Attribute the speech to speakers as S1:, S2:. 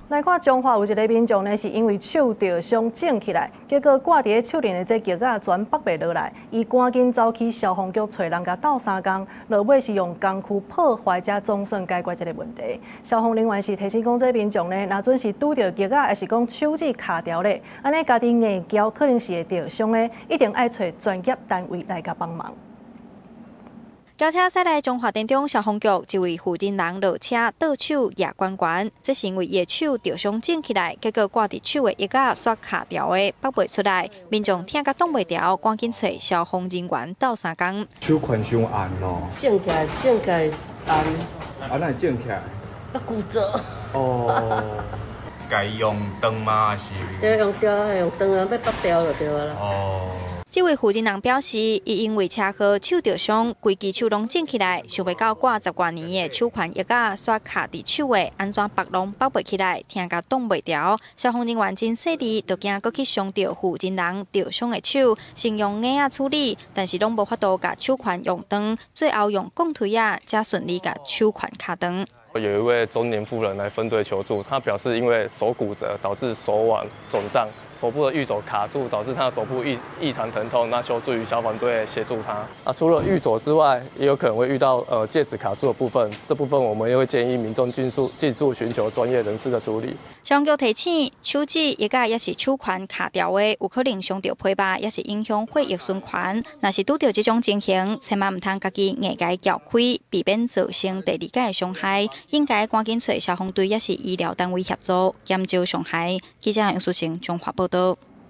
S1: 來看彰化有一個民眾呢，是因為手著傷腫起來，結果掛佇咧手鏈的這夾仔全縛袂落來，伊趕緊走去消防局揣人共鬥相共，落尾是用工具破壞才總算解決這個問題。消防人員是提醒講，這民眾呢，若準是拄著夾仔，抑是講手指卡牢咧，按呢家己硬撬可能是會著傷的，一定愛揣專業單位來共幫忙。
S2: 轎車駛來彰化田中消防局，一位婦人人落車倒手攑懸懸，這是因為伊的手著傷腫起來，結果掛佇手的腋仔煞卡牢的，縛袂出來。民眾疼甲擋袂牢，趕緊揣消防人員鬥相共。
S3: 手環傷絚哦。
S4: 腫起來，腫起來絚。
S3: 啊，哪會腫起來？
S4: 啊，骨折。
S3: 哦。
S5: 該用斷嗎？是？
S4: 對，用吊，用斷啊，欲縛牢就對啦。
S5: 哦。
S2: 這位負責人表示，伊因為車禍手著傷，規支手攏腫起來，想袂到掛十外年的手環腋仔煞卡佇手的，按怎縛攏縛袂起來，疼甲擋袂牢。消防人員真細膩，就驚閣去傷著負責人著傷的手，先用夾仔處理，但是攏無法度共手環用斷，最後用鋼錘仔才順利共手環卡斷。
S6: 有一位中年婦人來分隊求助，她表示因為手骨折導致手腕腫脹，手部的玉肘卡住，導致她的手部異常疼痛，那求助於消防隊協助她。啊，除了玉肘之外，也有可能會遇到戒指卡住的部分，這部分我們也會建議民眾盡速尋求專業人士的處理。
S2: 消防局提醒，手指、腋仔抑是手環卡牢的，有可能傷著皮肉，抑是影響血液循環。若是拄著這種情形，千萬毋通家己硬共撬開，避免造成第二擺的傷害。應該趕緊揣消防隊抑是醫療單位協助，減少傷害。記者楊淑成彰化報道。